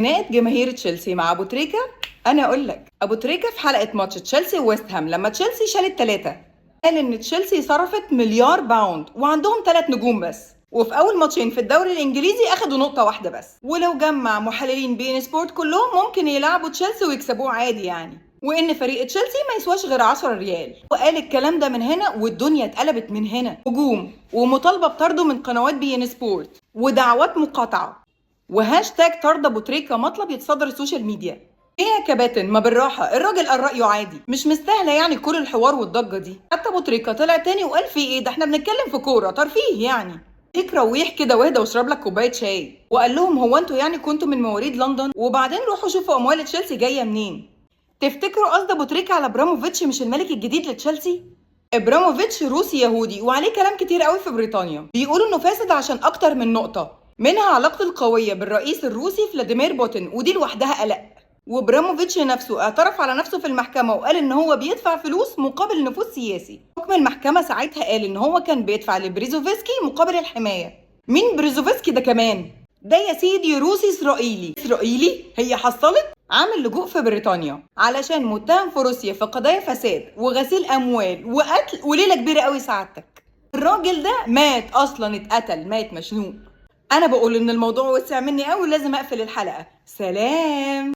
خناقة جماهير تشيلسي مع ابو تريكة. انا اقول لك، ابو تريكة في حلقة ماتش تشيلسي وويست هام لما تشيلسي شالت 3، قال ان تشيلسي صرفت مليار pound وعندهم 3 نجوم بس، وفي اول ماتشين في الدوري الانجليزي اخدوا نقطة واحدة بس، ولو جمع محللين beIN Sport كلهم ممكن يلعبوا تشيلسي ويكسبوه عادي يعني، وان فريق تشيلسي ما يسواش غير 10 ريال. وقال الكلام ده من هنا والدنيا اتقلبت من هنا، هجوم ومطالبة بطرده من قنوات beIN Sport ودعوات مقاطعة وهاشتاج طرد ابو تريكه مطلب يتصدر ال social media. ايه يا كباتن، ما بالراحة، الراجل قال رايه عادي، مش مستاهلة يعني كل الحوار والضجه دي. حتى ابو تريكه طلع تاني وقال في ايه ده، احنا بنتكلم في كورة ترفيه يعني، ليك رويح كده واهدى واشرب لك كوباية شاي. وقال لهم هو انتوا يعني كنتوا من مواليد لندن؟ وبعدين روحوا شوفوا اموال تشيلسي جاية منين. تفتكروا قصد ابو تريكه على ابراموفيتش مش الملك الجديد لتشيلسي؟ ابراموفيتش روسي يهودي وعليه كلام كتير قوي في بريطانيا، بيقولوا انه فاسد عشان اكتر من نقطة، منها علاقته القوية بالرئيس الروسي فلاديمير بوتين، ودي لوحدها قلق. وابراموفيتش نفسه اعترف على نفسه في المحكمة وقال ان هو بيدفع فلوس مقابل نفوذ سياسي. حكم المحكمة ساعتها قال ان هو كان بيدفع لبريزوفسكي مقابل الحماية. مين بريزوفسكي ده كمان؟ ده يا سيدي روسي اسرائيلي. اسرائيلي؟ هي حصلت؟ عامل لجوء في بريطانيا علشان متهم في روسيا في قضايا فساد وغسيل اموال وقتل وليلة كبيرة قوي سعادتك. الراجل ده مات اصلا، اتقتل، مات مشنوق. انا بقول ان الموضوع وسع مني قوي، لازم اقفل الحلقة. سلام.